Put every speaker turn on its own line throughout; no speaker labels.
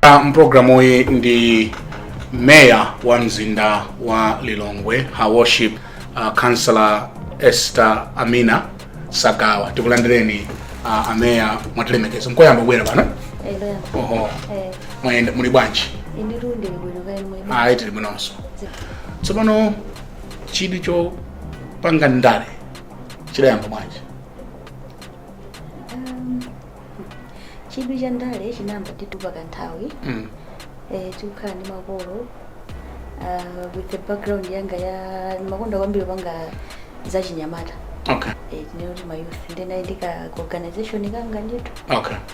Mpulogalamu iyi ndi meya wa mzinda wa Lilongwe, Her Worship Councillor Esther Amina Sagawa. Tikulandireni, ameya, mwatilemekeza. Nkoyamba kubwera pano?
Ndoyamba.
Oho.
Eh.
Mwayenda, muli bwanji?
Inetu ndili bwino, kaya mwene?
Ayi, tili bwinonso. Tsopano chidwi chopanga ndale chidayamba bwanji?
Chidwi cha ndale chinayamba ndithu pakanthawi. Tikukhala ndi makolo, with the background yanga ya makonda kwambiri panga zachinyamata. Tinene kuti ma youth, ndinali ndi ka organization kanga ndithu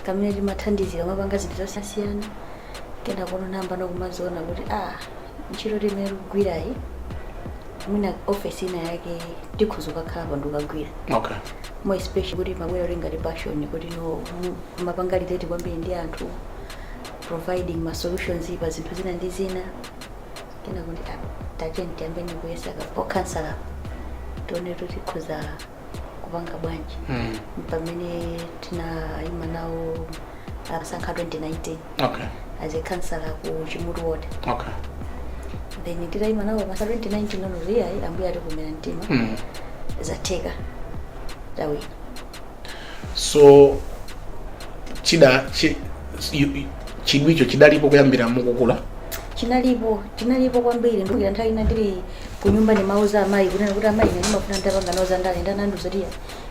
kamene timathandizira mapanga zinthu zosiyana. Kenako nayamba nokumaziona kuti ntchito timene tikugwirayi, mwina office ina yake tikhoza kukakhala pano kukagwira. More especially kuti mabwera kuti ngati passion, kuti no mapanga relate kwambiri ndi anthu, providing ma solutions pa zinthu zina ndi zina. Kena kuti tatiyeni tiyambeni kuyesa ka kansala, tione kuti tikhoza kupanga bwanji. Pamene tinayima nawo asankha 2019 as a councillor ku Chimutu Ward. Then titayima nawo masa 2019, nono iyayi, Ambuye atikumira mtima. Zatheka, tawina.
So chida chi, chidwicho chidalipo kuyambira mukukula?
Chinalipo, chinalipo kwambiri. Ndikira nthawi ina ndili kunyumba ndimauza amayi kunena kuti, "Amayi, ine ndimafuna nditapanga nawo za ndale." Ndanandiuza kuti,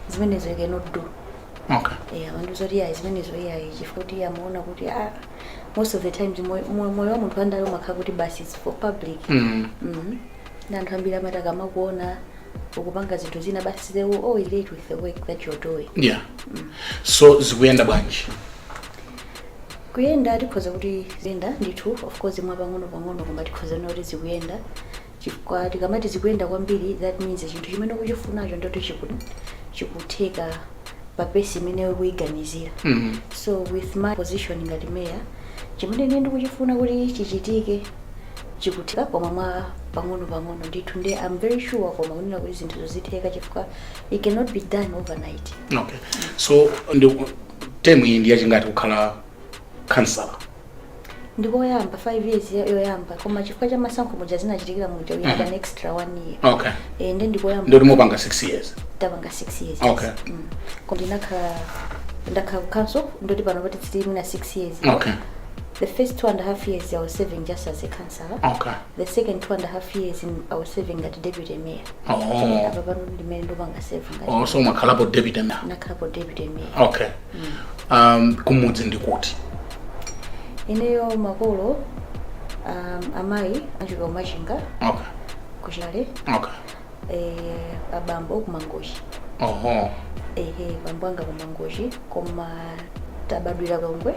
"Zimenezo you cannot do." Amandiuza kuti ayi, zimenezo iyayi, chifukwa kuti amaona kuti most of the times moyo wa munthu wandale umakhala kuti basi, it's for public. Na anthu ambiri amati akamakuona ukupanga zinthu zina, basi, they will always relate with the work that you're doing.
Yeah, so zikuyenda bwanji?
Kuyenda tikhoza kuti ziyenda ndithu, of course mwa pang'ono pang'ono, koma tikhoza kuti zikuyenda, chifukwa tikamati zikuyenda kwambiri, that means chinthu chimene ukuchifunacho ndoti chikutheka pa pace imene ukuyiganizira. So with my position ngati mayor, chimene ine ndikuchifuna kuti chichitike chikutheka, koma mwa pang'ono pang'ono ndithu. Ndi I'm very sure koma kunena kuti zinthu zitheka, chifukwa it cannot be done overnight.
Okay, so ndi term iyi ndi yachingati kukhala councillor?
Ndikoyamba, 5 years yoyamba, koma chifukwa cha masankho muja zinachitikira muja, we had an extra one year. Ndi ndikoyamba.
Ndoti mupanga 6 years?
Tapanga 6 years. Koma ndakhala ku council, ndoti pano pati tili mina 6 years. The first 2.5 years I was serving just as a councillor. The second 2.5 years I was serving as deputy mayor. Apa pano ndimene ndopanga serving as
Oh, so mwakhalapo deputy mayor?
Nakhalapo deputy mayor.
Okay, kumudzi ndikuti?
Ineyo makolo, amayi achoka kuMachinga, kuchale. Abambo kuMangochi. Ehe, bambo anga kuMangochi, koma tabadwira Lilongwe,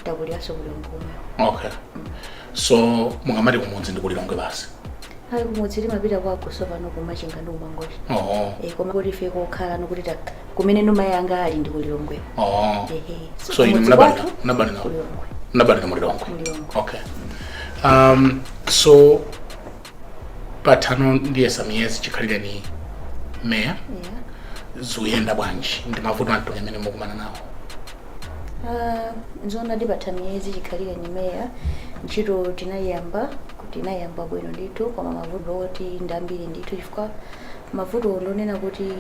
takuliranso kuLilongwe komweko.
Okay, so mukamati kumudzi ndi kuLilongwe basi?
Ayi, kumudzi timapita kwakuso pano kuMachinga ndi kuMangochi. Koma kuti ife kokhala nokuti kumene mayi anga ali ndi kuLilongweko. Ehe.
So inu
kumudzi
munabadwira
kwathu
munabadwira
kuLilongwe.
Munabadwira muLilongwe?
Mulilongwe.
Okay, so pathano ndiyesa miyezi chikhalireni meya. Zikuyenda bwanji? Ndi mavuto anthu amene mukumana nawo?
Ah, nzoona, ndipatha miyezi chikhalire ni meya. Ntchito tinayamba kuti tinayamba bwino ndithu, koma mavuto oti ndi ambiri ndithu, chifukwa mavuto ndonena kuti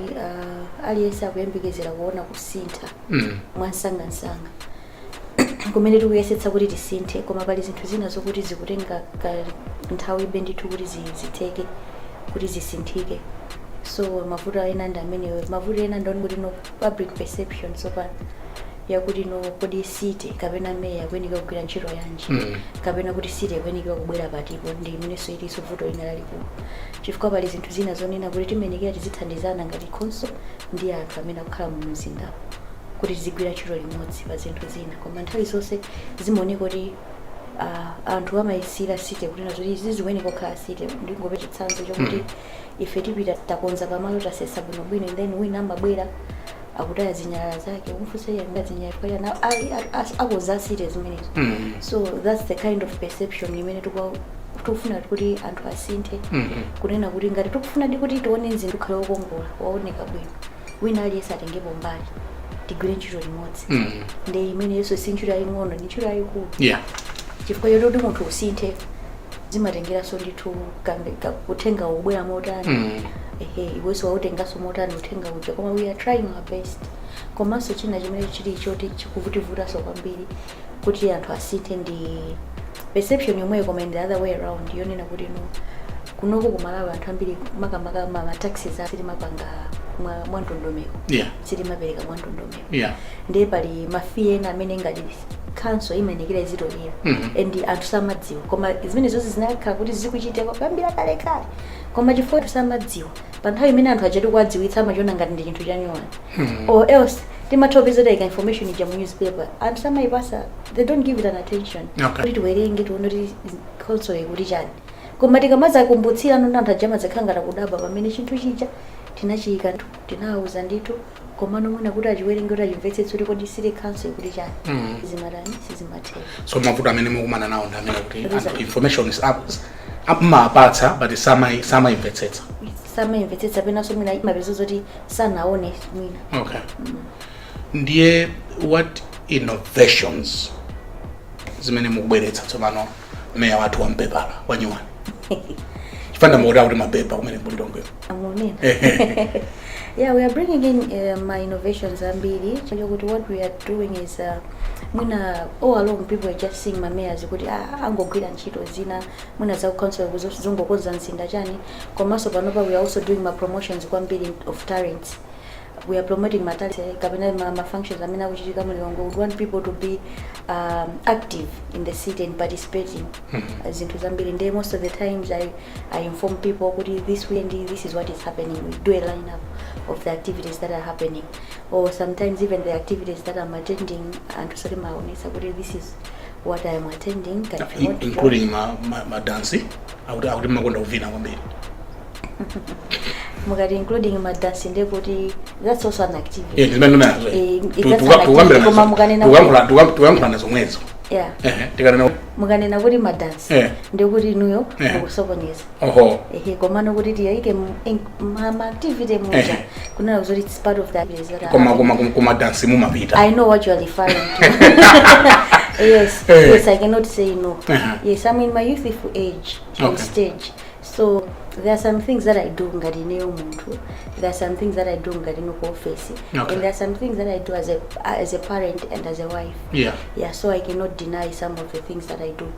aliyense akuyembekezera kuona kusintha mwansangansanga kumene tikuyesetsa kuti tisinthe, koma pali zinthu zina zokuti zikutenga ka nthawi ibe ndithu kuti zitheke, kuti zisinthike. So mavuto ena ndi amenewo. Mavuto ena ndioni kuti no public perception tsopano yakuti no, kodi city kapena meya akuyeneka kugwira ntchito yanji, kapena kuti city ikuyeneka kubwera patipo, ndi imenenso ilinso vuto lina lalikulu, chifukwa pali zinthu zina zonena kuti timenekera tizithandizana ngati council ndi anthu amene akukhala mu mzindawo kuti tizigwira ntchito limodzi pa zinthu zina, koma nthawi zonse zimaoneka kuti anthu amayisira city kunena zoti izi zikuyeneka kukhala city. Ndingope chitsanzo chokuti ife tipita, takonza pamalo, tasesa bwinobwino, and then wina amabwera akutaya zinyalala zake, kumfunsa iye zinyalala chifukwa akoza city zimenezo. So that's the kind of perception imene tikufuna kuti anthu asinthe, kunena kuti ngati tikufuna ndi kuti tione mzinda ukhale wokongola, waoneka bwino, wina aliyense atengepo mbali, tigwire ntchito limodzi. Ndi imenenso si ntchito yaying'ono, ndi ntchito yayikulu. Chifukwa choti kuti munthu usinthe zimatengeranso ndithu uthenga ubwera motani. Ehe, iwenso wautenganso motani uthenga uja? Koma we are trying our best. Komanso china chimene chili choti chikuvutivutanso kwambiri kuti anthu asinthe ndi perception yomweyo, koma in the other way around, yonena kuti no, kunoko kumalawi anthu ambiri, makamaka ma taxes, sitimapanga mwa ndondomeko, sitimapereka mwa ndondomeko. Ndiye pali ma fee ena amene ngati council imayenekera izitolera and anthu samadziwa. Koma zimene zonse zinakhala kuti zikuchitika kuyambira kalekale, koma chifukwa anthu samadziwa, pa nthawi imene anthu achati kuwadziwitsa amachiona ngati ndi chinthu chanyowani. Or else timatha kupeza tayika information ija mu newspaper, anthu samayipasa, they don't give it an attention kuti tiwerenge, tione kuti council ikuti chani. Koma tikamazakumbutsira nona, anthu aja amadzakhala ngati akudabwa, pamene chinthu chija tinachiyika, tinawuza ndithu, komano mwina kuti achiwerenge, kuti achimvetsetse kuti kodi city council ikuti chani, zimatani, sizimatheka.
So mavuto amene mukumana nawo ndi amene kuti anthu information is up mmapatsa, but samayimvetsetsa.
Samayimvetsetsa, penanso mwina mapeza zoti sanaone mwina.
Okay, ndiye what innovations zimene mukubweretsa tsopano, meya wathu wampepala wanyuwani? Chifanda mukuti akuti mapepa kumene mulilongwe.
Amunena. Yeah, we are bringing in ma innovations ambiri, chokuti what we are doing is mwina all along people are just seeing ma mayors kuti angogwira ntchito zina mwina za council, zongokonza mzinda chani. Komanso panopa we are also doing ma promotions kwambiri of talents. We are promoting ma talents kapena ma functions amene akuchitika mu Lilongwe. We want people to be active in the city and participating zinthu zambiri. Ndiye most of the times I inform people kuti this weekend this is what is happening. We do a lineup of the activities that are happening, or sometimes even the activities that I'm attending, anthu sati maonesa kuti this is what I am attending. Can if you want to join.
Including ma dance, akuti makonda kuvina kwambiri.
Mukati including madansi, ndekuti that's also an activity.
Yeah, zimene nazo.
That's an activity, koma mukanena
Tikuyankhulana zomwezo.
Yeah.
Ehe, tikanena
Mukanena kuti madansi, ndekuti inuyo mukusokonyeza.
Oho.
Ehe, komano kuti tiyayike ma activity muja, kunena kuti it's part of the activities that are
Koma
happening.
koma dansi mumapita.
I know what you are referring to. Yes, yes, I cannot say no. Yes, I'm in my youthful age and stage. So there are some things that I do ngati ineyo munthu. There are some things that I do ngati ino ku office. And there are some things that I do as a parent and as a wife. Yeah, so I cannot deny some of the things that I do.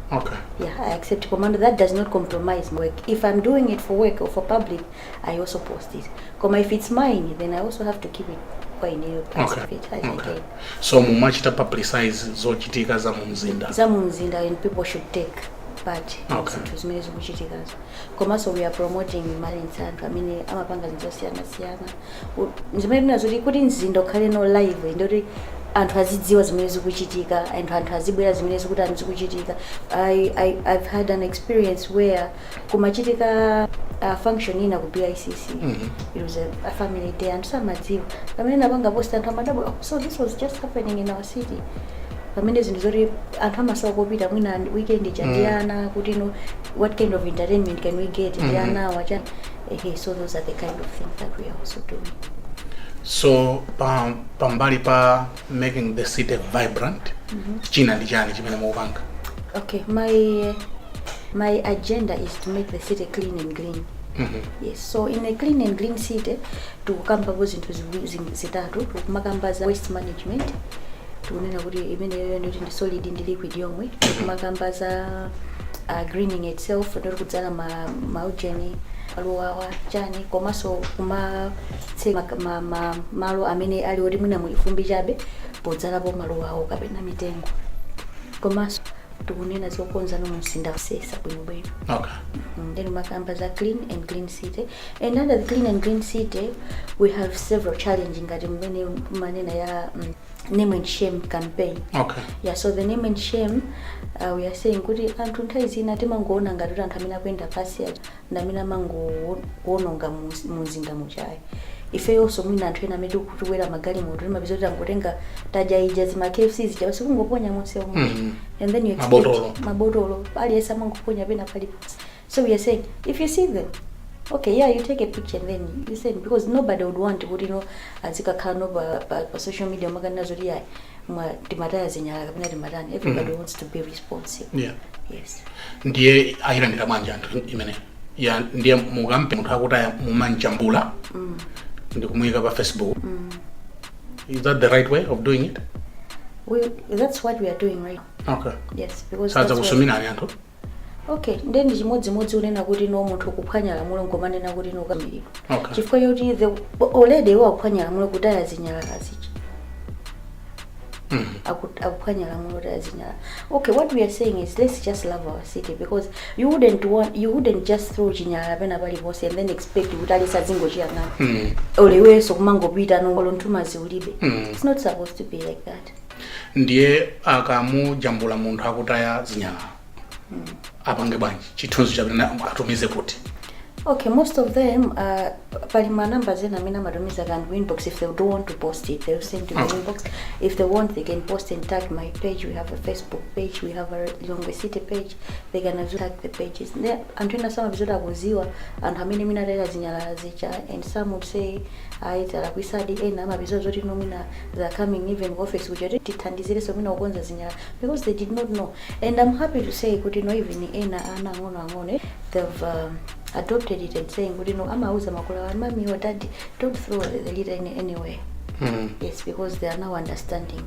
Yeah, I accept, komano that does not compromise my work. If I'm doing it for work or for public, I also post it. Koma if it's mine, then I also have to keep it kwa ineyo private as I can.
So mumachita publicize zochitika za mu mzinda.
Za mu mzinda, and people should take part zinthu zimene zikuchitikazo. Komanso we are promoting talents, anthu amene amapanga zinthu zosiyanasiyana. Zimene tinazoti kuti mzinda ukhale no live, ndoti anthu azidziwa zimene zikuchitika, anthu azibwera zimene zikuti anthu zikuchitika. I've had an experience where kumachitika function ina ku BICC. It was a family day. Anthu samadziwa. Pamene napanga post, anthu amadabwa, "Oh, so this was just happening in our city," pamene zinthu zoti anthu amasowa kopita mwina weekend ija ndi ana, kuti no, what kind of entertainment can we get ndi anawa chani. Ehe, so those are the kind of things that we are also doing.
So pambali pa making the city vibrant, china ndi chani chimene mukupanga?
Okay, my agenda is to make the city clean and green. Yes, so in a clean and green city, tikukambapo zinthu zitatu. Tikumakamba za waste management, tikunena kuti imeneyo ndoti ndi solid ndi liquid yomwe. Tikumakamba za greening itself, ndoti kudzala ma maujeni, maluwawa chani, komanso kumatseka malo amene ali oti mwina muli fumbi chabe, podzalapo maluwawo kapena mitengo. Komanso tikunena zokonza no mzinda kusesa bwinobwino. Then makamba za clean and green city, and under the clean and green city we have several challenge, ngati mmene manena ya name and shame campaign. Yeah, so the name and shame, we are saying kuti anthu nthawi zina timangoona ngati kuti anthu amene akuyenda pasi aja ndi amene amangoononga mu mzinda muchayi. Ifeyonso mwina anthu ena amene tikukwera magalimoto, timapeza kuti tangotenga tadya ija zima KFC zija, basi kungoponya monse muja. And then you expect
Mabotolo.
Mabotolo, aliyense amangoponya pena paliponse. So we are saying if you see them, Okay, yeah, you take a picture and then you send, because nobody would want kuti azikakhala no pa social media makanena zoti yayi, timataya zinyalala kapena timatani. Everybody wants to be responsible. Yes.
Ndiye ayilandira bwanji anthu imene ya? Ndiye mukampe munthu akutaya, mumanjambula ndikumuyika pa Facebook. Is that the right way of doing it?
That's what we are doing right now. Yes, because
Sadza
that's what-
kusuminani anthu?
Okay, ndiye ndi chimodzimodzi unena kuti no, munthu kuphwanya lamulo nkomanena kuti no, kamiriro, chifukwa choti the already iwo akuphwanya lamulo kutaya zinyalala zija. Akuphwanya lamulo kutaya zinyalala. Okay, what we are saying is, let's just love our city, because you wouldn't just throw chinyalala pena paliponse and then expect kuti aliyense azingochiyang'ana, olo iwenso kumangopita no, olo nthumazi ulibe. It's not supposed to be like that.
Ndiye akamujambula munthu akutaya zinyalala, apange bwanji? Chithunzi chapena atumize kuti?
Okay, most of them, pali ma numbers ena amene amatumiza kan inbox. If they don't want to post it, they'll send to the inbox. If they want, they can post and tag my page. We have a Facebook page, we have a Lilongwe City page. They can also tag the pages. Anthu ena samapizoti akuziwa anthu amene mina atayira zinyalala zija, and some would say, "Ayi, talakwisadi." Ena amapizoti zoti no, mwina they are coming even ku office kuja kuti tithandizirenso mwina kukonza zinyalala, because they did not know. And I'm happy to say kuti no, even ena ana ang'ono ang'ono, they've adopted it and saying kuti no, amauza makolo awo, "Mommy or Daddy, don't throw the litter anywhere." Yes, because they are now understanding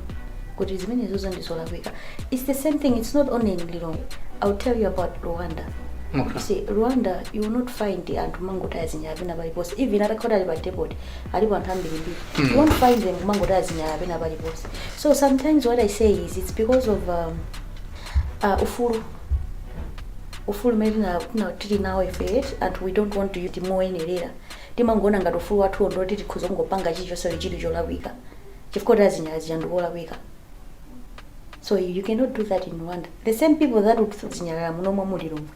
kuti zimene zozo ndizolakwika. It's the same thing. It's not only in Lilongwe. I'll tell you about Rwanda. You see, Rwanda, you will not find anthu mangotaya zinyalala pena paliponse. Even atakhala ali pa depot, alipo anthu ambirimbiri, you won't find them kumangotaya zinyalala pena paliponse. So sometimes what I say is, it's because of ufulu umene tili nawo ife, and we don't want to use moyenerera. Timangoona ngati ufulu wathu ndoti tikhoza kungopanga chilichonse chili cholakwika, chifukwa taya zinyalala zija ndikolakwika. So you cannot do that in Rwanda. The same people that would throw zinyalala munomwe mu Lilongwe,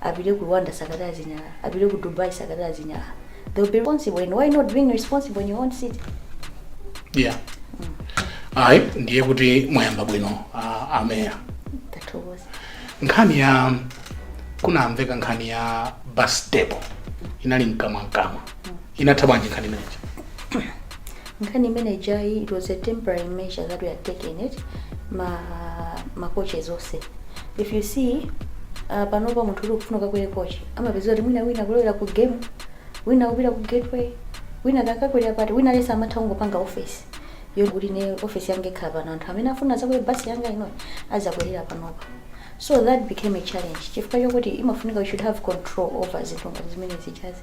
apite ku Rwanda, sakataya zinyalala. Apite ku Dubai, sakataya zinyalala. They'll be responsible. And why not being responsible in your own city?
Yeah, ayi, ndiye kuti mwayamba bwino, ameya.
Tathokoza.
Nkhani ya kunamveka, nkhani ya bus depot inali mkamwa mkamwa, inatha bwanji nkhani imeneyi?
Nkhani imene jayi, it was a temporary measure that we had taken it. Ma coaches onse, if you see, panopa munthu uli kufuna kakwere coach, amapeza kuti mwina wina kulowera ku Game, wina kupita ku Gateway, wina kakakwera pati, wina lesa amatha kungopanga office yokuti ne office yanga ikhala pano, anthu amene afuna azakwere basi yanga inoyi azakwerera panopa. So that became a challenge, chifukwa chokuti imafunika you should have control over zinthu ngati zimene zichazi,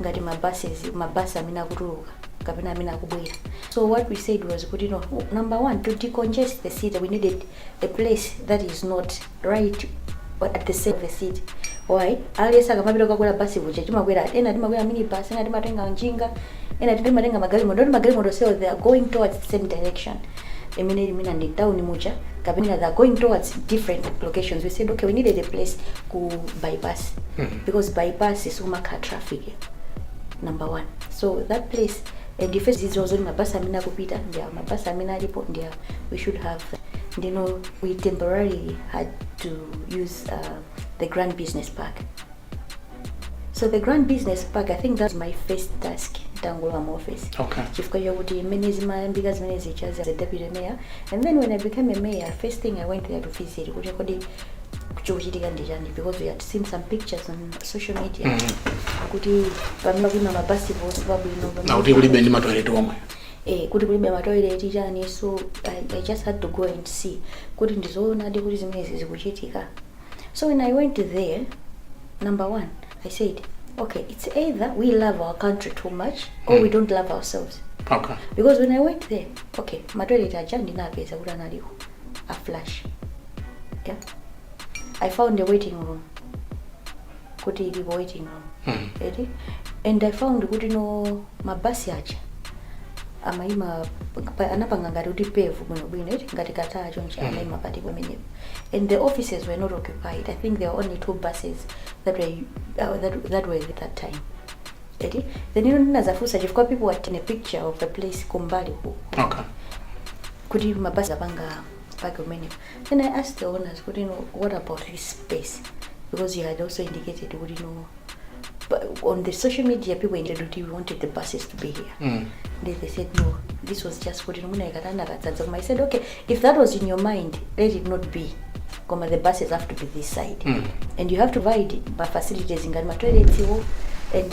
ngati mabuses, mabasi amene akutuluka kapena amene akubwera. So what we said was kuti no, number one, to decongest the city, we needed a place that is not right at the center of the city. Why? Aliyense akamapita kukakwera basi kuja, timakwera, ena timakwera minibus, ena timatenga njinga, ena timatenga magalimoto. Ndoti magalimoto so they are going towards the same direction imene ili mina ndi town muja, kapena they are going towards different locations. We said, okay, we needed a place ku Bypass, because Bypass is umakhala traffic number one. So that place, and ife zidziwa zoti mabasi amene akupita ndi awa, mabasi amene alipo ndi awa, we should have. Ndino we temporarily had to use the Grand Business Park. So the Grand Business Park, I think that's my first task ntangolowa mu office, chifukwa chakuti mmene zimayambika zimene zichazi as a deputy mayor, and then when I became a mayor, first thing I went there to visit kuti kodi chikuchitika ndi chani, because we had seen some pictures on social media kuti pamene kuima mabasi ponse pabwino
Nakuti kulibe ndi matoilet omwe.
Eh, kuti kulibe matoilet chani. So I just had to go and see kuti ndizoonadi kuti zimenezi zikuchitika. So when I went there, number one, I said, okay, it's either we love our country too much or we don't love ourselves, because when I went there, okay, matoilet aja ndinapeza kuti analiko a flush. Yeah, I found a waiting room, kuti ilipo waiting room. Eti, and I found kuti no, mabasi aja amayima anapanga ngati kuti pave bwinobwino, eti, ngati kataa chonchi, amayima pati pamenepo, and the offices were not occupied. I think there were only two buses that were at that time, eti. Then ndinazafunsa chifukwa people were taking a picture of the place kumbali ku kuti mabasi apanga park umenepo. Then I asked the owners kuti no, what about this space? Because you had also indicated kuti no, But on the social media, people indicated we wanted the buses to be here. Then they said no, this was just kuti mwina ikatana katsatsa. Koma I said, okay, if that was in your mind, let it not be. Koma the buses have to be this side. And you have to provide ma facilities ngati ma toilets iwo and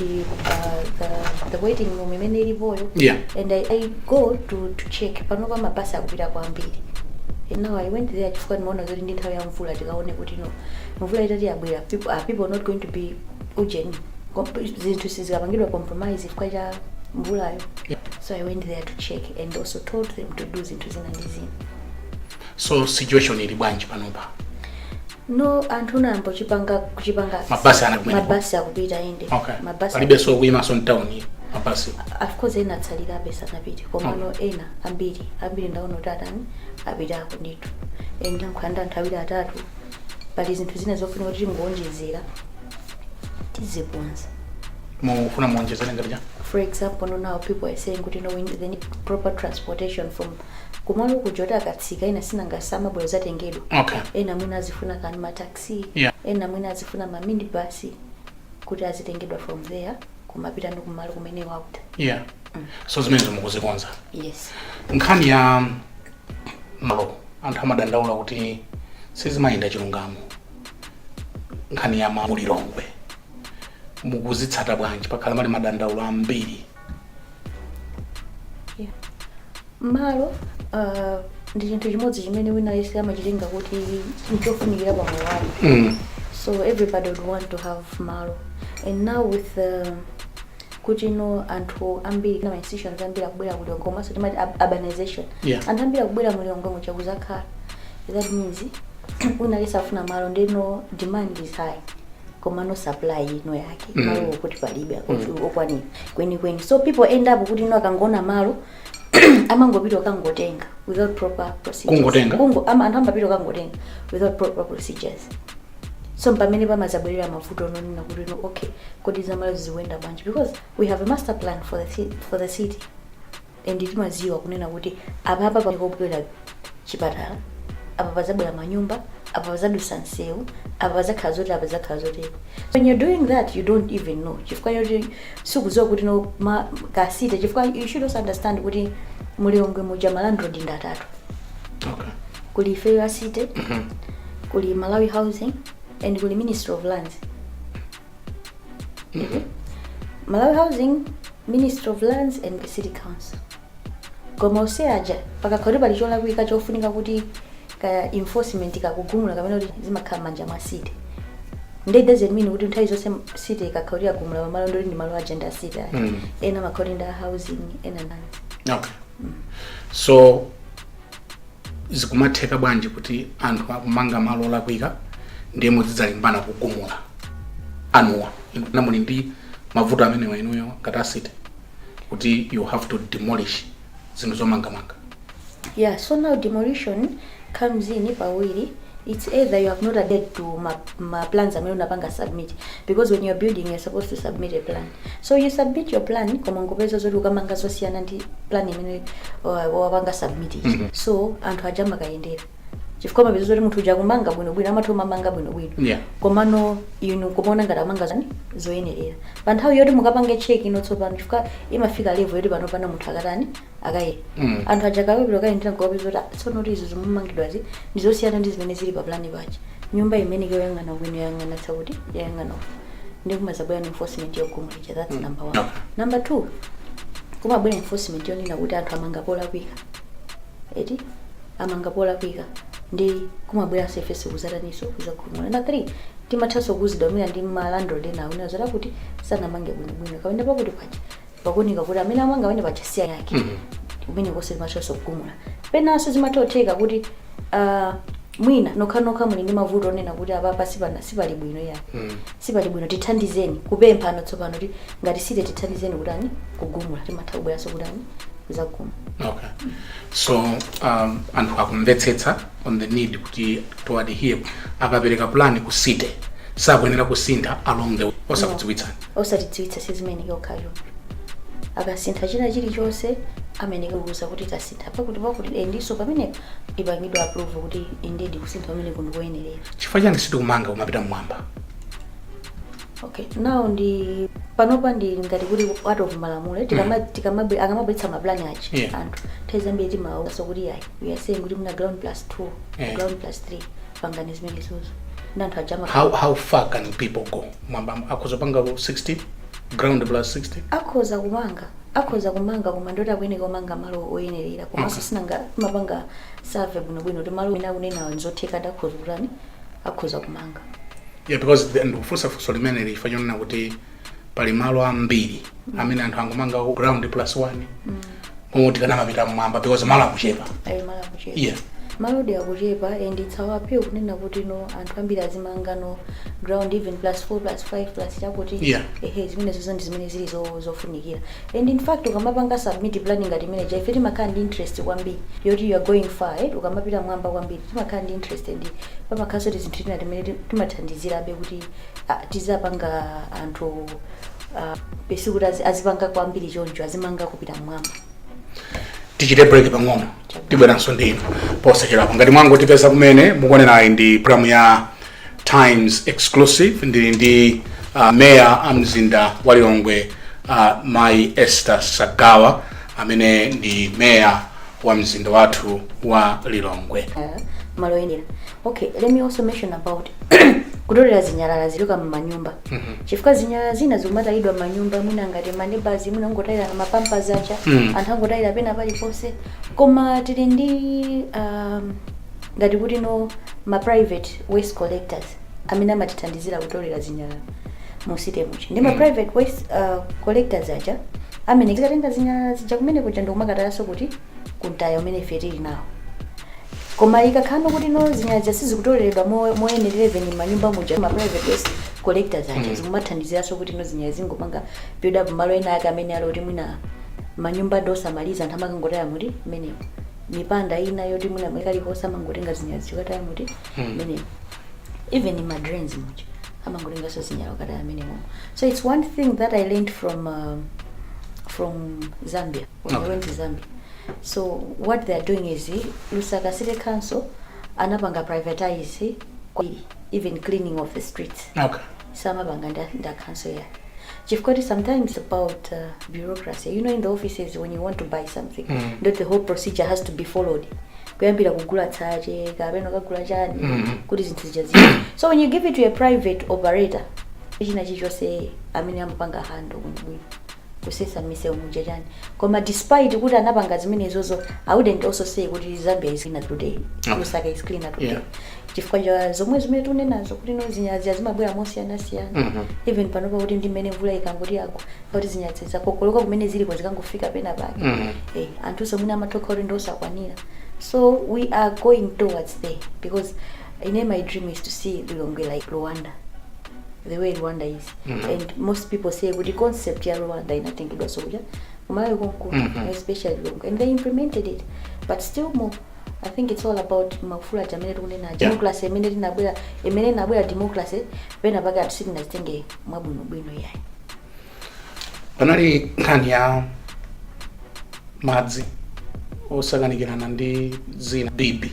the waiting room imene ilipoyo. And I go to check panopa mabasi akupita kwambiri. And now I went there chifukwa ndimaona zoti ndi nthawi ya mvula, tikaone kuti no, mvula itati yabwera, people are not going to be ujeni, zinthu sizikapangidwa compromise chifukwa cha mvulayo. So I went there to check and also told them to do zinthu zina ndi zina.
So situation ili bwanji panopa?
No, anthu unayamba kuchipanga kuchipanga.
Mabasi ana kumeneko?
Mabasi akupita, inde. Mabasi.
Palibenso kuyimaso mtown mabasi?
Of course, ena atsalirabe, sanapite, komano ena ambiri ambiri ndaona kuti atani, apitako ndithu. And nkhanda anthu awiri atatu, pali zinthu zina zofunika kuti tingonjezera, tizikonza.
Mufuna muonjezere ngati cha?
For example, no, now people are saying kuti no, they need proper transportation from kumalo kuja kuti akatsika ena sinangasama bwera zatengedwa. Ena mwina azifuna kani mataxi, ena mwina azifuna ma minibus kuti azitengedwa from there kumapita ndi kumalo kumene wakuta.
Yeah, so zimenezo mukuzikonza?
Yes.
Nkhani ya malo, anthu amadandaula kuti sizimayenda chilungamo. Nkhani ya malo Lilongwe mukuzitsata bwanji? Pakhala mali madandaulo ambiri.
Yeah. Malo ndi chinthu chimodzi chimene wina aliyense amachitenga kuti nchofunikira pa moyo wake. So everybody would want to have malo. And now with kuti no, anthu ambiri na institutions ambiri akubwera ku Lilongwe, komanso timati urbanization, anthu ambiri akubwera mu Lilongwe muja kuzakhala. That means wina aliyense afuna malo, ndeno demand is high, koma no supply ino yake, malo okuti palibe okwanira kwenikweni. So people end up kuti ino akangona malo amangopita kangotenga without proper procedures.
Kungotenga?
Anthu amapita kangotenga without proper procedures. So pamene pamazabwerera mavuto ononena kuti no, okay, kodi zamalo zikuyenda bwanji? Because we have a master plan for the city and timaziwa kunena kuti apapa pakobwera chipatala, apa pazabwera manyumba, apa pazadusa msewu, apa pazakhala zoti, apa pazakhala zotero. When you're doing that, you don't even know chifukwa choti sikuziwa kuti no ma, ka city, chifukwa you should also understand kuti mu Lilongwe muja ma landlord ndi atatu. Kuli ifeyo a city, kuli Malawi Housing and kuli Ministry of Lands. Malawi Housing, Ministry of Lands and the city council. Koma onse aja pakakhala pali cholakwika chofunika kuti ka enforcement kakugumula kapena kuti zimakhala manja mwa city. Nde doesn't mean kuti nthawi zonse city ikakhala kuti yagumula pamalo ndoti ndi malo aja ndi a city aja. Ena makhala kuti ndi a housing, ena lands.
Okay, so zikumatheka bwanji kuti anthu akumanga malo olakwika ndiye muzidzalimbana kugumula anuwa? Na muli ndi mavuto amenewa inuyo ngati a city kuti you have to demolish zinthu zomangamanga?
Yeah, so now demolition comes in pawiri. It's either you have not adhered to ma plans amene unapanga submit, because when you're building, you're supposed to submit a plan. So you submit your plan, koma ngopeza zoti ukamanga zosiyana ndi plan imene wapanga submit ija. So anthu aja amakayendera chifukwa mapeza zoti munthu uja akumanga bwinobwino, amathu umamanga bwinobwino, komano inu kumaona ngati amanga zani zoyenerera pa nthawi yoti mukapange check ino tsopano, chifukwa imafika level yoti pano pano munthu akatani, akaye. Anthu aja akapita kayendera nkukapeza kuti, ah, tsono kuti izo zimumangidwazi ndi zosiyana ndi zimene zili pa plan paja. Nyumba imene yoyang'ana bwino, yayang'ana tsakuti yayang'ana uku, ndi kumazabwera ni enforcement yogumula ija. That's number one. Number two, kumabwera enforcement yonena kuti anthu amanga polakwika, eti, amanga polakwika, ndi kumabweranso ifenso kuzataniso, kuzagumula. Number three, timathanso kuuzidwa mwina ndi ma landlord ena akunena zoti kuti sanamange bwinobwino kapena pakuti paja pakuoneka kuti amene amanga amene paja siya yake. Kumene konse timathanso kugumula. Penanso zimathotheka kuti mwina nokhanokha muli ndi mavuto onena kuti apapa sipana sipali bwino ya, sipali bwino, tithandizeni, kupempha ano tsopano kuti ngati city tithandizeni kutani, kugumula. Timatha kubweranso kutani, kuzagumula.
Okay, so anthu akumvetsetsa on the need kuti to adhere, akapereka plan ku city sakuyenera kusintha along the way osakudziwitsani?
Osatidziwitsa sizimene yokhayo. Akasintha china chilichonse amene kuuza kuti tasintha pakuti pakuti, ndiso pamenepo ipangidwa approve kuti indeed kusintha pamene kundi kuyenerera.
Chifukwa chani sitikumanga kumapita mmwamba?
Okay, now ndi panopa ndi ngati kuti out of malamulo, akamabweretsa maplani achi, anthu nthawi zambiri timawauza kuti yayi, we are saying kuti muna ground plus 2, ground plus 3, pangani zimenezozo, ndi anthu aja
How far can people go? Mwamba akuzopanga 60, ground plus 60?
Akhoza kumanga, koma ndoti akuyeneka kumanga malo oyenerera, komanso sinanga timapanga survey bwinobwino kuti malo ena akunenawo nzotheka, akhoza kutani, akhoza kumanga.
Yeah, because ndikufunsa funso limene lifa chonena kuti pali malo ambiri amene anthu angomanga ground plus 1, momwe tikanamapita mmwamba because malo akuchepa.
Ayo, malo akuchepa. Malodi akuchepa, and it's our appeal kunena kuti no, anthu ambiri azimanga no ground, even plus 4, plus 5, plus chakuti. Ehe, zimene zozo ndi zimene zili zofunikira. And in fact, ukamapanga submit plan ngati imene ife timakhala ndi interest kwambiri yoti you are going far, eh? Ukamapita mwamba kwambiri timakhala ndi interest, and pamakhalanso ti zinthu tina timene timathandizirabe kuti tizapanga anthu pesi kuti azipanga kwambiri choncho, azimanga kupita mwamba.
Tichite break pang'ono, tibweranso ndinu posachedwapa. Ngati mwangotipeza kumene, mukuonerayi ndi programu ya Times Exclusive. Ndili ndi meya a mzinda wa Lilongwe, mayi Esther Sagawa, amene ndi meya wa mzinda wathu wa Lilongwe.
Malo oyenera. Okay, let me also mention about kutolera zinyalala zichoka m'manyumba, chifukwa zinyalala zina zikumatayidwa m'manyumba, mwina ngati maneighbors, mwina angotayira mapampers aja, anthu angotayira pena paliponse. Koma tili ndi ngati kuti no, ma private waste collectors amene amatithandizira kutolera zinyalala mu city muchi, ndi ma private waste collectors aja amene zikatenga zinyalala zija kumene kuja ndikumakatayanso kuti kuntaya umene ife tili nawo. Koma ikakhala kuti no, zinyalala sizikutoleredwa moyenerera even m'manyumba muja, ma private waste collectors aja zikumathandiziranso kuti no, zinyalala zingopanga build up malo ena ake amene ali kuti mwina manyumba ndosamaliza, anthu amakangotaya muti menemo, mipanda ina yoti mwina mwekalikonse amangotenga zinyalala zikataya muti menemo, even in ma drains muja amangotenganso zinyalala kukataya menemo. So it's one thing that I learned from Zambia when I went to Zambia. So what they are doing is Lusaka City Council anapanga privatize even cleaning of the streets. Samapanga nda council ya, chifukwa kuti sometimes about bureaucracy in the offices, when you want to buy something, not the whole procedure has to be followed, kuyambira kugula tsache kapena kugula chani, kuti zinthu zija zija. So when you give it to a private operator, china chilichonse amene amapanga handle bwinobwino, kusesa misewu muja chani. Koma despite kuti anapanga zimenezozo, I wouldn't also say kuti Zambia is cleaner today. Lusaka is cleaner today, chifukwa cha zomwe zimene tikunenazo kuti no, zinyalala zimabwera mosiyanasiyana. Even panopa kuti ndi mmene mvula ikangoti yagwa, kuti zinyalala zakokoloka kumene ziliko zikangofika pena pake. Anthunso mwina amathoka kuti ndosakwanira. So we are going towards there, because ine my dream is to see Lilongwe like Rwanda, the way Rwanda is. And most people say kuti concept ya Rwanda inatengedwa sokuja kumalawi konkuno, especially Lilongwe, and they implemented it. But still more, I think it's all about maufulu aja amene tikunena, democracy imene tinabwera, imene inabwera democracy, pena pake anthu sitinazitenge mwabwinobwino yayi.
Panali nkhani ya madzi osakanikirana ndi zina, bibi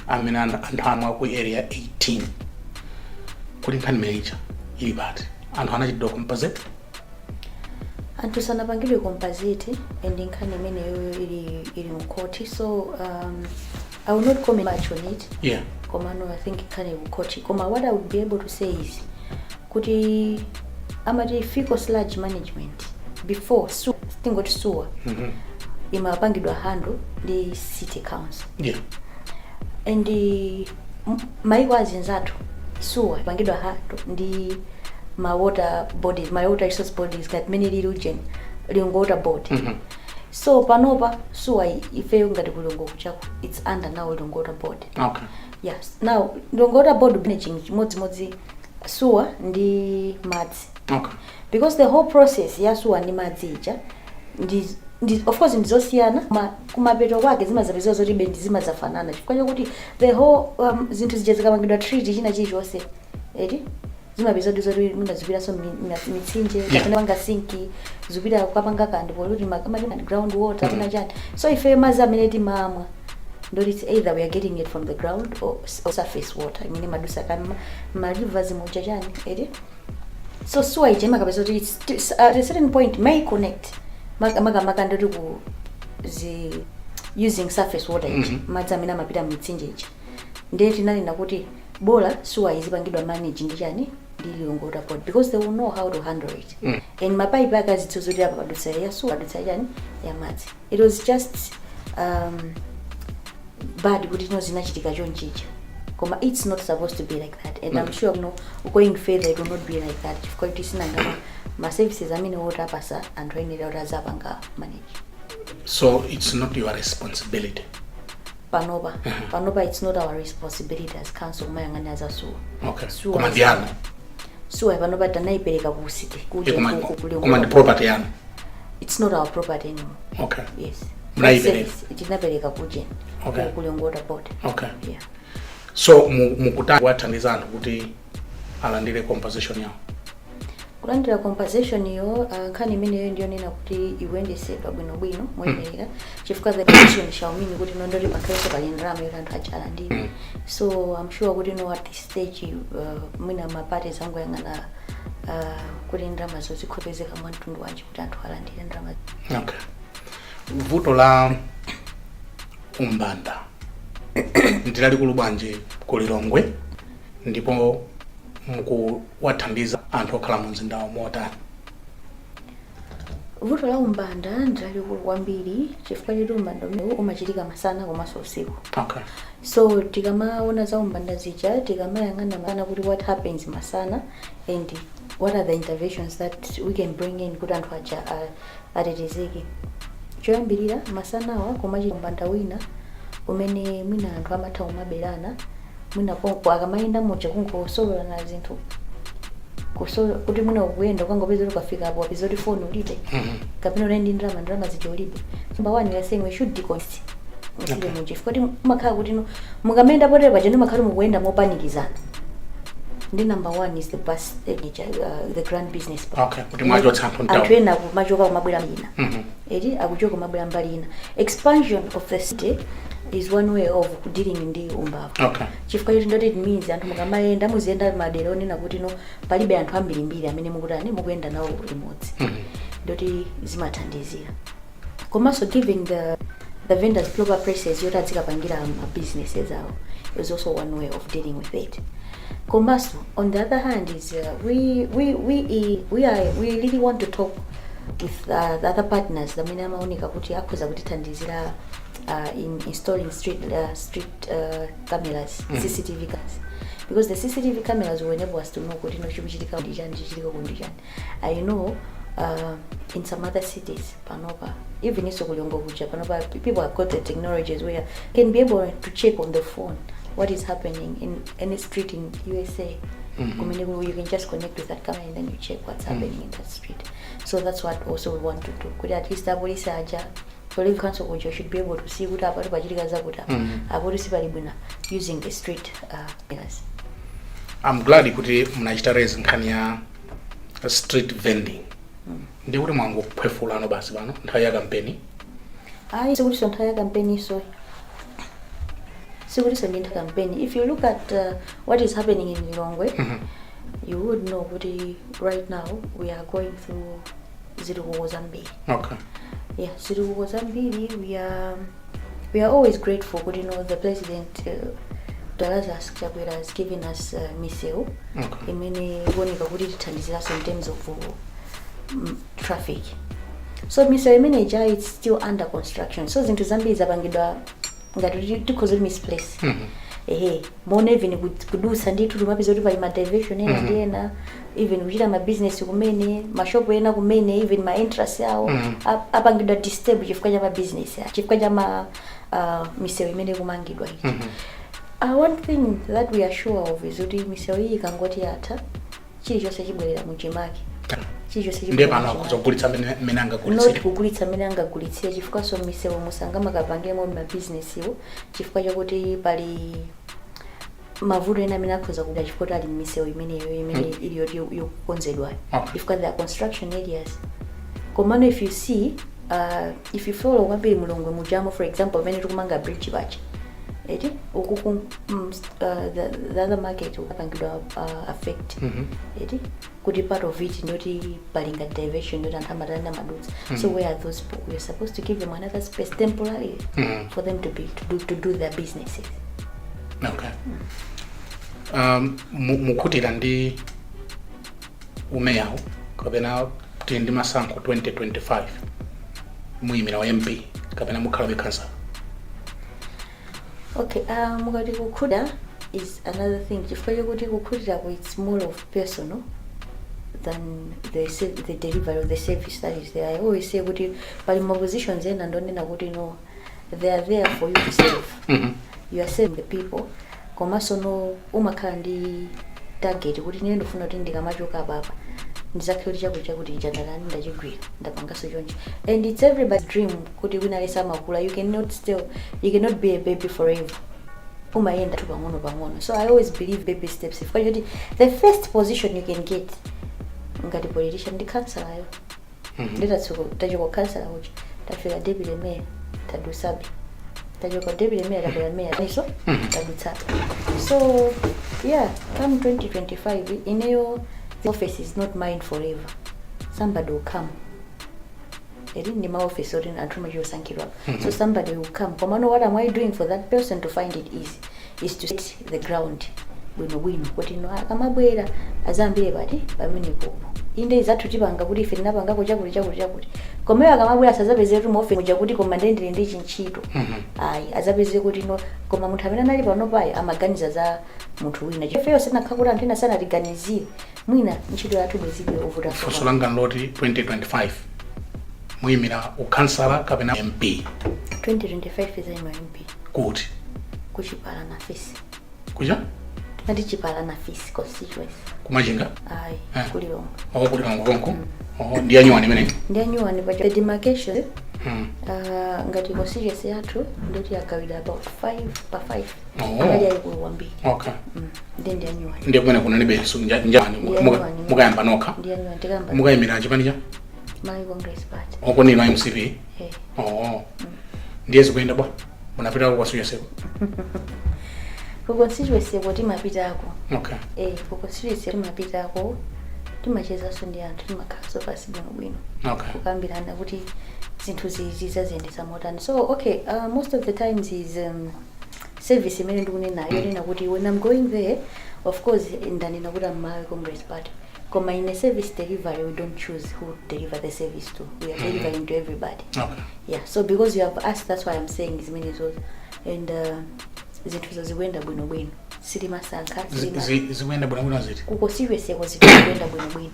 amene anthu amwa ku Area 18, kuti nkhani imeneyi ili pati? Anthu anachitidwa compensate?
Anthu sanapangidwe compensate, and nkhani imeneyoyo ili mkhoti, so I will not comment much on it. Koma no, I think nkhani ili kukhoti. Koma what I would be able to say is kuti amati fecal sludge management before, tingoti sewer, imapangidwa handle ndi city council. And maiko azinzathu, sewer imapangidwa handle ndi ma water bodies, ma water resource bodies, ngati mene lili ujeni Lilongwe Water Board. So panopa sewer ifeyo ngati ku Lilongwe kuchako, it's under now Lilongwe Water Board. Yes, now Lilongwe Water Board managing chimodzimodzi sewer ndi madzi, because the whole process ya sewer ndi madzi ija ndi of course ndizosiyana, koma kumapeto kwake zimazapezeka zoti be zimazafanana, chifukwa chakuti the whole zinthu zija zikapangidwa treat, china chilichonse eti zimapeza kuti zoti mwina zipitaso mitsinje, kapena panga sink, zipita kukapanga kandi pollute amati ground water, kapena chani. So ife madzi amene timamwa ndoti it's either we are getting it from the ground or surface water imene madusa kama ma rivers muja chani eti. So sewer ija imakapeza kuti at a certain point may connect, makamaka ndoti ku zi using surface water ija, madzi amene amapita mmitsinje ija. Ndiye tinanena kuti bola sewer izipangidwa manage ndi chani, ndi Lilongwe Water Board, because they will know how to handle it and mapaipi ake azithu zoti apa padutsa ya sewer, padutsa chani, ya madzi. It was just bad kuti no zinachitika chonchicha, koma it's not supposed to be like that and I'm sure no, going further it will not be like that, chifukwa kuti sinanga ma services amene woti apasa anthu ayenera kuti azapanga manage.
So it's not your responsibility?
Panopa it's not our responsibility as council kumayang'anira za sewer.
Okay, koma ndi yanu?
Sewer panopa tanayipereka ku city.
Eh, koma ndi property yanu?
It's not our property anymore. Yes.
Munayipereka?
Service, tinapereka kujen ku Lilongwe Water Board. Yeah.
So mukutani kuwathandiza anthu kuti alandire compensation yawo?
Kulandira compensation iyo, nkhani imeneyo ndiyonena kuti ikuyendesedwa bwinobwino moyenerera, chifukwa the compensation shall mean kuti nondoti pakhalenso pali ndalama yoti anthu aja alandire. So I'm sure kuti no, at this stage mwina ma parties angoyang'ana kuti ndalamazo zikhopezeka mwa mtundu wanji kuti anthu alandire ndalama.
Okay, vuto la umbanda ndilalikulu bwanji ku Lilongwe, ndipo mukuwathandiza anthu okhala mu mzindawo motani?
Vuto la umbanda ndilalikulu kwambiri, chifukwa choti umbanda umenewu umachitika masana komanso usiku. So tikamaona za umbanda zija, tikamayang'ana masana kuti what happens masana and what are the interventions that we can bring in kuti anthu aja atetezeke. Choyambirira, masanawa kumachita umbanda wina umene mwina anthu amatha kumaberana, mwina pompo akamayenda muja kungosololana zinthu, kuti mwina ukuyenda ukangopeza kuti ukafika apo wapeza kuti phone ulibe kapena unali ndi ndalama, ndalama zija ulibe. Number one, we are saying we should decongest musile muja, chifukwa kuti mumakhala kuti no mukamenda potere paja ndimakhala mukuyenda mopanikizana. Ndi number one is the bus, the Grand Business Park.
Okay, kuti mwachotsa anthu mtawo.
Anthu ena akumachoka kumabwera ina, eti akuchoka kumabwera mbali ina. Expansion of the city is one way of dealing ndi umbava, chifukwa choti ndoti it means anthu mukamayenda muziyenda madera onena kuti no palibe anthu ambirimbiri amene mukutani, mukuyenda nawo limodzi. Ndoti zimathandizira. Komanso giving the vendors proper places yoti azikapangira ma businesses awo is also one way of dealing with it. Komanso on the other hand is we really want to talk with the other partners amene amaoneka kuti akhoza kutithandizira in installing street cameras, CCTV cameras, because the CCTV cameras will enable us to know kuti no chikuchitika ndi chani, chichitika ku ndi chani. I know in some other cities panopa, even iso ku Lilongwe kuja panopa, people have got the technologies where can be able to check on the phone what is happening in any street in USA. Kumene you can just connect with that camera and then you check what's happening in that street. So that's what also we want to do, kuti at least apolisi aja, police council kuja should be able to see kuti apati pachitika zakuti apa, apo sipali bwino, using the street cameras.
I'm glad kuti munachita raise nkhani ya street vending. Ndi kuti mwangophwefulano basi pano nthawi ya kampeni?
Ayi, sikuti nthawi ya kampeni iso, sikuti ndi nthawi ya kampeni. If you look at what is happening in Lilongwe, you would know kuti right now we are going through zitukuko zambiri. Yeah, zitukuko zambiri. We are always grateful kuti the president, Dr. Lazarus Chakwera, has given us misewu imene ikuoneka kuti tithandiziranso in terms of traffic. So misewu imene ija, it's still under construction, so zinthu zambiri zapangidwa ngati kuti tikhoza kuti misplace. Ehe, mona even kudutsa ndithu timapeza kuti pali ma diversion ena ndi ena, even kuchita ma business kumene, mashopu ena kumene, even ma entrance awo apangidwa disturb chifukwa cha ma business, chifukwa cha ma misewu imene ikumangidwa iji. One thing that we are sure of is kuti misewu iyi ikangoti yatha, chilichonse chibwerera muchimake, chilichonse
Ndiye
chibwerera
pano
muchimake.
akhoza kugulitsa mmene
Not
angagulitsire?
Kugulitsa mmene angagulitsire, chifukwa so misewu musangamakapangemo mabizinesiwo, chifukwa chakuti pali mavuto ena amene akhoza kubwera chifukwa kuti ali m'misewu imeneyo imene ili yoti yokonzedwayo, chifukwa there are construction areas. Komano if you see, if you follow kwambiri mu Lilongwe mujamo, for example pamene tikumanga bridge pacha, Eti ukuku the other market ukapangidwa affect. Eti kuti part of it ndoti palinga diversion, ndoti anthu amatani, amadutsa. So where are those people? We are supposed to give them another space temporarily for them to be to do their businesses.
Okay, mukhutira ndi umeyawo kapena tili ndi masankho 2025, muyimira wa MP kapena mukhala councillor?
Okay, mukati kukhutira is another thing, chifukwa chokuti kukhutirako it's more of personal than the delivery of the service that is there. I always say kuti pali ma positions ena ndonena kuti no, they are there for you to serve. You are serving the people, komanso no umakhala ndi target kuti ine ndifuna kuti ndikamachoka apapa ndizakhale kuti chakuti chakuti ija ndalani, ndachigwira, ndapanganso chonchi. And it's everybody's dream kuti wina aliyense amakula. You cannot still, you cannot be a baby forever. Umayenda tu pang'ono pang'ono. So I always believe baby steps, chifukwa choti the first position you can get ngati politician ndi councillor yo. Nditatsuka, tachoka councillor kuja, tafika deputy mayor, tadutsabe. Tachoka deputy mayor, tabwera mayor, iso tadutsabe. So yeah, come 2025, ineyo the office is not mine forever. Somebody will come. Eri ndi maoffice oti anthu amachiwosankhidwa, so somebody will come. Komano what am I doing for that person to find it easy is to set the ground bwinobwino kuti no, akamabwera azambire pati pamene popo. Inde izathu tipanga kuti ife tinapangako chakuti chakuti chakuti, komeyo akamabwera asazapeze kuti muoffice muja kuti koma ndendele ndi chintchito. Ayi, azapeze kuti no, koma munthu amene anali pano payo amaganiza za munthu wina. Ifeyo sinakha kuti anthu ena sanatiganizire, mwina ntchito yathu bwezidwe ovuta.
Funso langa nloti 2025 muyimira ukhansala kapena MP?
2025 izayima MP.
Kuti?
Kuchipala na fisi.
Kucha?
Timati Chipala na Fisi constituency.
Kumachinga?
Ayi.
Eh.
Kulilongwe.
Oh, kulilongwe konko. Oh, ndi yanyuwani imeneyi?
Ndi anyuwani pa the demarcation. Ngati constituency yathu ndoti yagawidwa about 5 pa 5.
Oh.
Anali ayikulu kwambiri. Ndi anyuwani.
Ndiye kumene kunalibenso njani?
Ndi anyuwani.
Mukayamba nokha?
Ndi anyuwani, tikamba.
Mukayimira chipani cha?
Malawi Congress Party.
Okonino MCP?
Eh.
Oh, ndiye zikuyenda bwa? Munapita ku constituency?
Ku constituency ko timapitako. Eh, ku constituency timapitako, timachezanso ndi anthu, timakhalanso pasi bwinobwino kukambirana kuti zinthu zizi zaziyendesa motani. So okay, most of the times is service imene ndikunenayo, yonena kuti when I'm going there, of course ndanena kuti I'm Malawi Congress Party, koma in a service delivery we don't choose who deliver the service to. We are delivering to everybody. Yeah, so because you have asked, that's why I'm saying zimenezo. And zinthu zikuyenda bwinobwino, sitimasankha.
Zikuyenda bwinobwino ziti?
Ku constituency ko zinthu zikuyenda bwinobwino.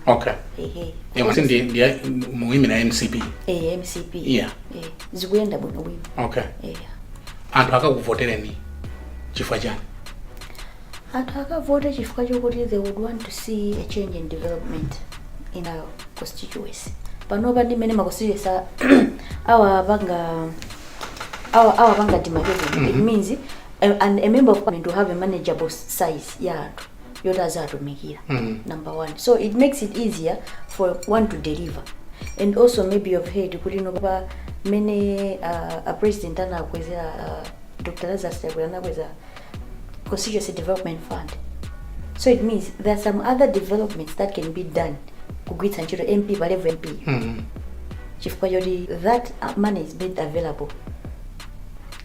Ehe.
Yamwe ndi muyimira MCP?
Eh, MCP. Eh, zikuyenda bwinobwino. Eh.
Anthu akakuvotereni chifukwa chani?
Anthu akavote chifukwa chokuti they would want to see a change in development in our constituency. Panopa ndi mmene ma constituency awapanga demarcated, it means a member of parliament will have a manageable size ya anthu yoti azatumikira. Number one, so it makes it easier for one to deliver. And also maybe you've heard kuti no, pa mene a president anakwezera, Dr. Lazarus Chakwera anakweza Constituency Development Fund. So it means there are some other developments that can be done kugwiritsa ntchito MP pa level MP, chifukwa choti that money is made available.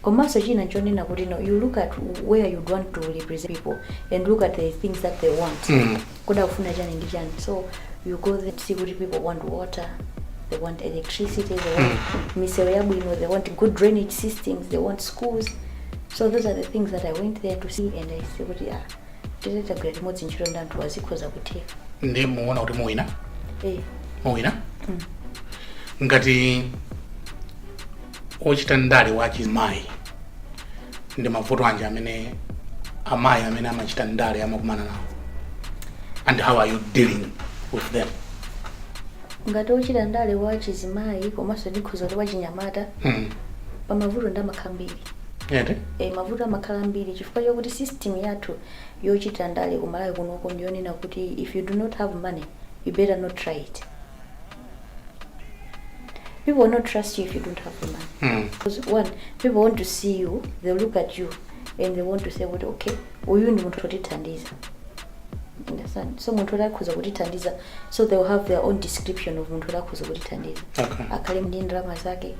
Komanso china nchonena kuti no, you look at where you'd want to represent people and look at the things that they want. Kuda kufuna chani ndi chani. So you go there to see kuti people want water, they want electricity, they want misewu yabwino, they want good drainage systems, they want schools. So those are the things that I went there to see, and I see kuti ah, titagwira limodzi ntchito ndi anthu azikhoza kutheka.
Ndi muona kuti muwina?
Eh.
Muwina ngati ochita ndale wa chimayi. Ndi mavuto anji amene amayi amene amachita ndale amakumana nawo, and how are you dealing with them?
Ngati ochita ndale wa chizimayi komanso ndikhuza kuti wachinyamata, pamavuto ndi amakhala mbiri.
Ete?
E, mavuto amakhala ambiri chifukwa chokuti system yathu yochita ndale kumalawi kunoko ndiyonena kuti if you do not have money, you better not try it. People will not trust you if you don't have the money. Because one, people want to see you, they'll look at you. and they want to say kuti, okay, uyu ndi munthu otithandiza. Understand? So munthu oti akhoza kutithandiza, so they will have their own description of munthu oti akhoza kutithandiza. Akhale ndi ndalama zake,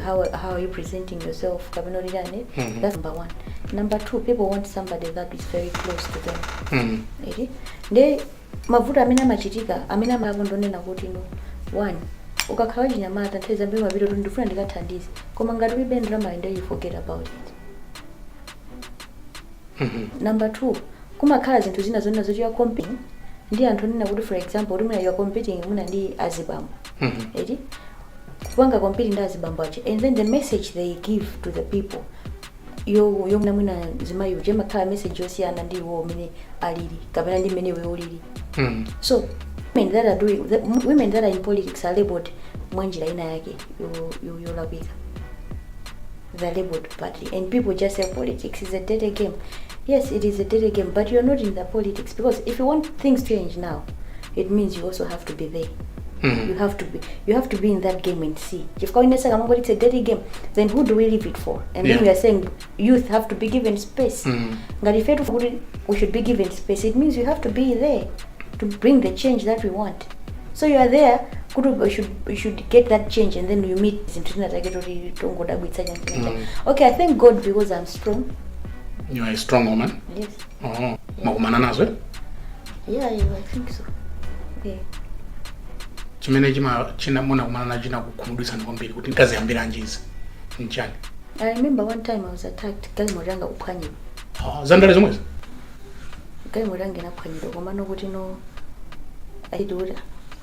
how are you presenting yourself, kapena kuti chani. That's number one. Number two, people want somebody that is very close to them. Eti nde mavuto amene amachitika amene amapo ndonena kuti, no, one, ukakhala wachinyamata nthawi zambiri mapita kuti ndifuna ndikathandize, koma ngati ulibe ndalama, ndo you forget about it. Number two, kumakhala zinthu zina zonena zoti you are competing ndi anthu onena kuti, for example, kuti mwina you are competing mwina ndi azibambo. Eti kupanga compete ndi azibambo aja, and then the message they give to the people, yo yo mwina zimayi uja, imakhala message yosiyana ndi iwo umene alili kapena ndi mmene iwe ulili. So women that are doing the, women that are in politics are labeled mwanjira ina yake yolakwika. They're labeled badly and people just say politics is a dirty game. Yes, it is a dirty game, but you're not in the politics, because if you want things to change now, it means you also have to be there. You have to be in that game and see. Chifukwa inesa kamangoti it's a dirty game, then who do we leave it for? And then we are saying youth have to be given space. Ngati ifetu kuti we should be given space, it means you have to be there to bring the change that we want. So you are there kuti we should get that change, and then you meet zinthu zina zake toti tongodabwitsa chanchinacha. Okay, I thank God because I'm strong.
You are a strong woman.
Yes.
Oh, mwakumana nazo, eh?
Yeah, I think so, yeah.
Chimene chima china munakumana nacho chinakukhumudwitsani kwambiri kuti nkaziyambiranji izi nchani?
I remember one time I was attacked, galimoto yanga kuphwanyidwa.
Oh, zandale zomwezi?
Galimoto yanga inaphwanyidwa, koma nokuti no, I did what,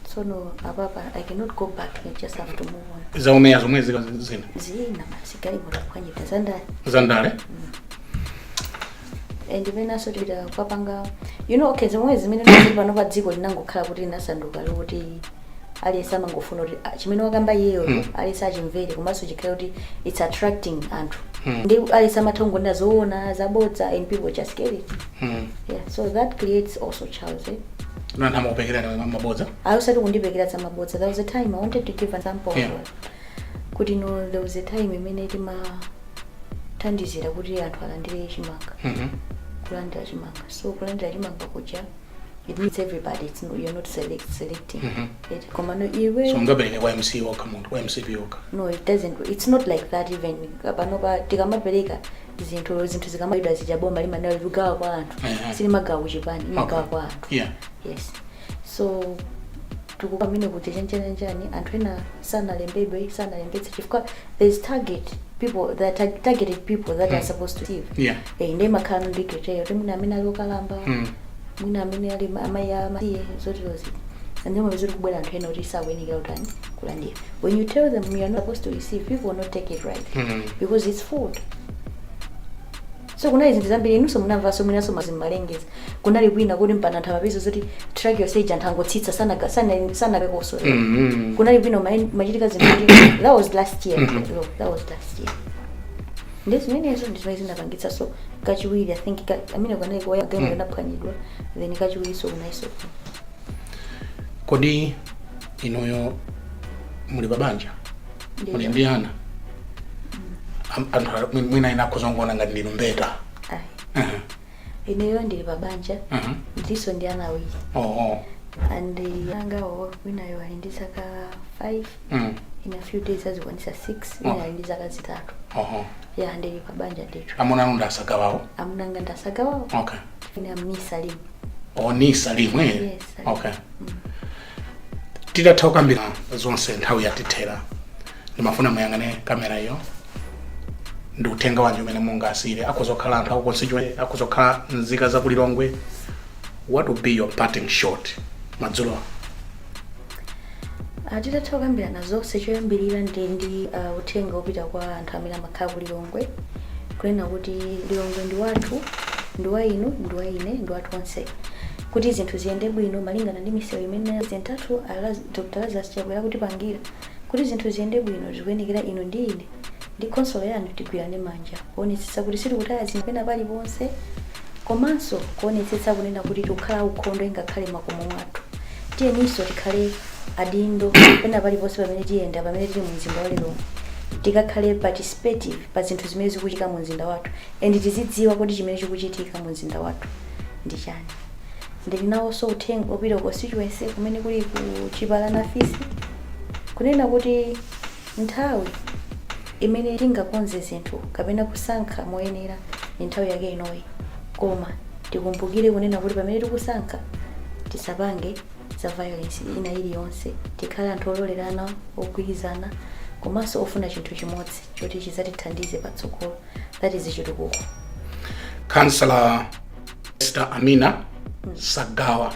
tsono apapa I cannot go back, I just have to move on.
Zaumeya zomwezi zina?
Zina basi, galimoto kuphwanyidwa, zandale.
Zandale.
And imenanso tipita kukapanga, okay, zomwe zimene zili pano pa dziko linangokhala kuti linasanduka lokuti aliyense amangofuna kuti, ah, chimene wakamba iyeyo aliyense achimvere, komanso chikhale kuti it's attracting anthu. Ndi aliyense amatha kungonena zoona, zabodza, and people just get it. Yeah, so that creates also chaos, eh?
Anthu amakupekerani mabodza?
Ayosati kundipekera za mabodza. There was a time, I wanted to give an example of kuti, no, there was a time imene timathandizira kuti anthu alandire chimanga. Kulandira chimanga, so kulandira chimanga kuja, it means everybody. It's no, you're not selecting. It, koma no, iwe
So ungapereke kwa MC wokha, munthu kwa MCP wokha?
No, it doesn't, it's not like that. Even panopa tikamapereka zinthu zikamayidwa zija, boma limanena likugawa kwa anthu. Silimagawa kuchipani, imagawa kwa anthu. Yes, so tikupamene kuti chanjanjani, anthu ena sanalembedwe, sanalembetse, chifukwa there's target people, there are targeted people that are supposed to receive. Eh, ndiye makhala ndi criteria kuti mwina amene ali okalamba, mwina amene ali amayi amasiye, zoterozi. And then mapeza kubwera anthu ena kuti sakuyenekera kutani, kulandira. When you tell them you are not supposed to receive, people will not take it right because it's food. So kunali zinthu zambiri, inunso munamvanso, mwinanso mazimalengeza, kunali kwina kuti mpana anthu amapeza zoti truck yonse anthu angotsitsa, sana sana pekoso. Kunali kwina machitika zinthu kuti, that was last year. No, that was last year. Ndi zimenezo ndi zimene zinapangitsa. So kachiwiri, I think amene kanali koya game inaphwanyidwa, then kachiwiri so kunaiso.
Kodi inuyo muli pabanja? Muli ndi ana? Anthu mwina ina akhoza kungoona ngati ndinu mbeta.
Ayi. Ineyo ndili pabanja. Ndiso ndi ana awiri.
Oh.
And angawo, winayo ali ndi zaka 5, in a few days azikwanisa 6. Wina ali ndi zaka 3. Ya, ndili pabanja ndithu.
Amuna anu ndi Asagawawo?
Amunanga ndi Asagawawo. Ine am Salimu.
Oh, ni Salimu, eh?
Yes, Salimu.
Okay, titatha kukambira zonse, nthawi yatithera, ndimafuna muyang'ane kamera iyo. Ndi uthenga wanji umene mungasiyire? Akhoza kukhala anthu aku constituency, akhoza kukhala nzika za kulilongwe. What would be your parting shot madzulo?
Titatha kukambirana zonse, choyambirira ndi uthenga wopita kwa anthu amene amakhala ku Lilongwe, kunena kuti Lilongwe ndi wathu, ndi wa inu, ndi wa ine, ndi wathu onse. Kuti zinthu ziyende bwino malingana ndi misewu imene President athu Dr. Lazarus Chakwera kutipangira, kuti zinthu ziyende bwino zikuyenekera inu ndi ine ndi khonsolo yanu tigwirane manja kuonetsetsa kuti sitikutaya zinthu pena paliponse, komanso kuonetsetsa kunena kuti tikukhala ukhondo ingakhale makomo mwathu. Tiyeninso tikhale adindo pena paliponse pamene tiyenda, pamene tili mu mzinda wa Lilongwe. Tikakhale participative pa zinthu zimene zikuchitika mu mzinda wathu and tizidziwa kuti chimene chikuchitika mu mzinda wathu ndi chani. Ndili nawonso uthenga opita ku constituency kumene kuli ku Chipala Nafisi, kunena kuti nthawi imene tingakonze zinthu kapena kusankha moyenera ndi nthawi yake inoyi, koma tikumbukire kunena kuti pamene tikusankha tisapange za violence ina iliyonse. Tikhale anthu ololerana, ogwirizana komanso ofuna chinthu chimodzi choti chidzatithandize patsogolo, that is chitukuko.
Councillor Esther Amina Sagawa,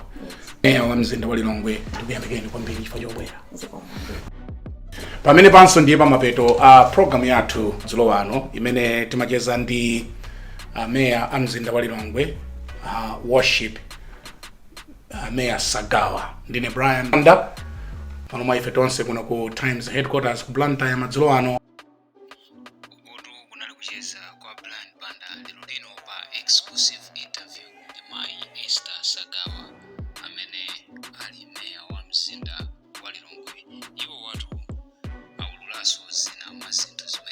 meya wa mzinda wa Lilongwe, ndikuyamikeni kwambiri chifukwa chobwera.
Zikomo.
Pamene panso ndiye pamapeto a program yathu dzulo ano imene timacheza ndi meya a mzinda wa Lilongwe, Worship Meya Sagawa. Ndine Brian Banda pano mwa ife tonse kuno ku Times headquarters ku Blantyre madzulo ano.
Uku kunali kucheza kwa Brian Banda lero lino pa Exclusive Interview ndi mayi Esther Sagawa amene ali meya wa mzinda wa Lilongwe. Iwo watu aululanso zina mwa zinthu zimene